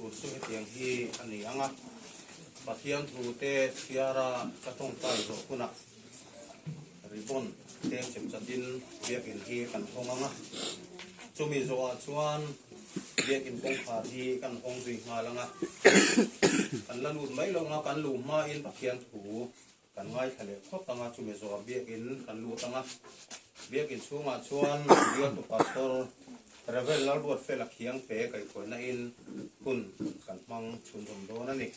tur chu hetiang hi a ni ang a, Pathian thu te chhiara ka tawngtai zawh hunah ribbon tlem chem chatin biakinn hi kan hawng ang a, chumi zawhah chuan biakinn kawngkhar hi kan hawng zui nghal ang a, kan la lut mai lo ang a, kan luh hmain Pathian thu Kan ngaithla leh phawt ang a, chumi zawh biakinn kan lut ang a. Biakinn chhungah chuan bialtu pastor Rev. Lalruatfela Khiangte kaihhruaina in hun kan hmang chhunzawm dawn a ni.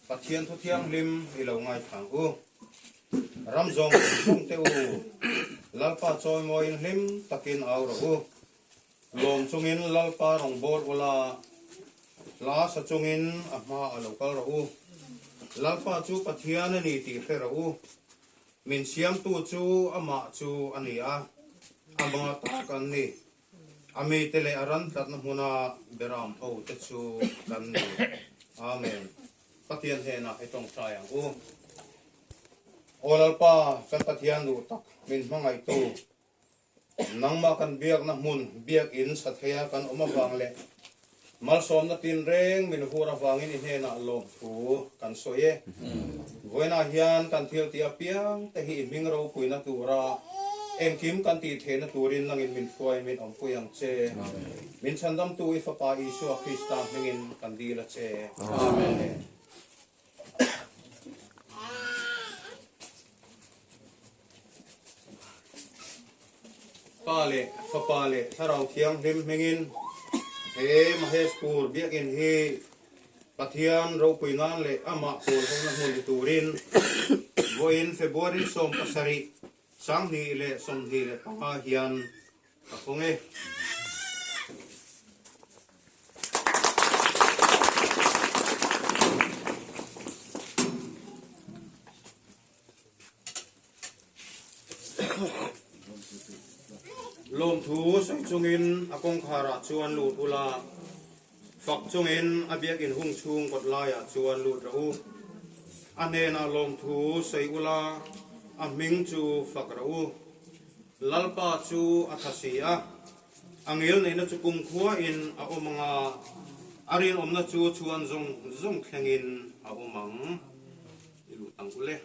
Pathian thu thianghlim i lo ngaithla ang u. Ram zawng zawng te u, Lalpa chawimawiin hlim takin au rawh u. Lawm chungin Lalpa rawngbâwl ula, hla sa chungin a hma a lo kal rawh u. Lalpa chu Pathian a ni tih hre rawh u. Min siamtu chu amah chu a ni a, amah tak an ni. A mite leh a ran tlatna hmuna beram ho te chu kan ni. Amen. Pathian hnenah i tawngtai ang u. Aw Lalpa, kan Pathian duh tak min hmangaihtu. Nangmah kan biakna hmun biakinn sa theia kan awm avang leh malsawmna tinreng min hur avangin i hnenah lawmthu kan sawi e. Vawiinah hian kan thil tih apiang te hi i hming ropuina tura engkim kan tih theihna turin nangin min hruai min awmpui ang che. Min chhandamtu i Fapa Isua Krista hmingin kan dil a che. Amen. Pa leh Fapa leh Thlarau Thianghlim hmingin he Maheshpur biakinn hi Pathian ropui nan leh amah pawl hawngna hmun ni turin vawiin February 17, 2025 hian ka hawng e. Lawmthu sawi chungin a kawngkharah chuan lut ula, fak chungin a biakinn hung chhung kawt laiah chuan lut rawh u. A hnenah lawmthu sawi ula, a hming chu fak rawh u. Lalpa chu a tha si a, a ngilneihna chu kumkhuain a awm ang a, a rinawmna chu chhuan zawng zawng thlengin a awm ang. I lut ang ule.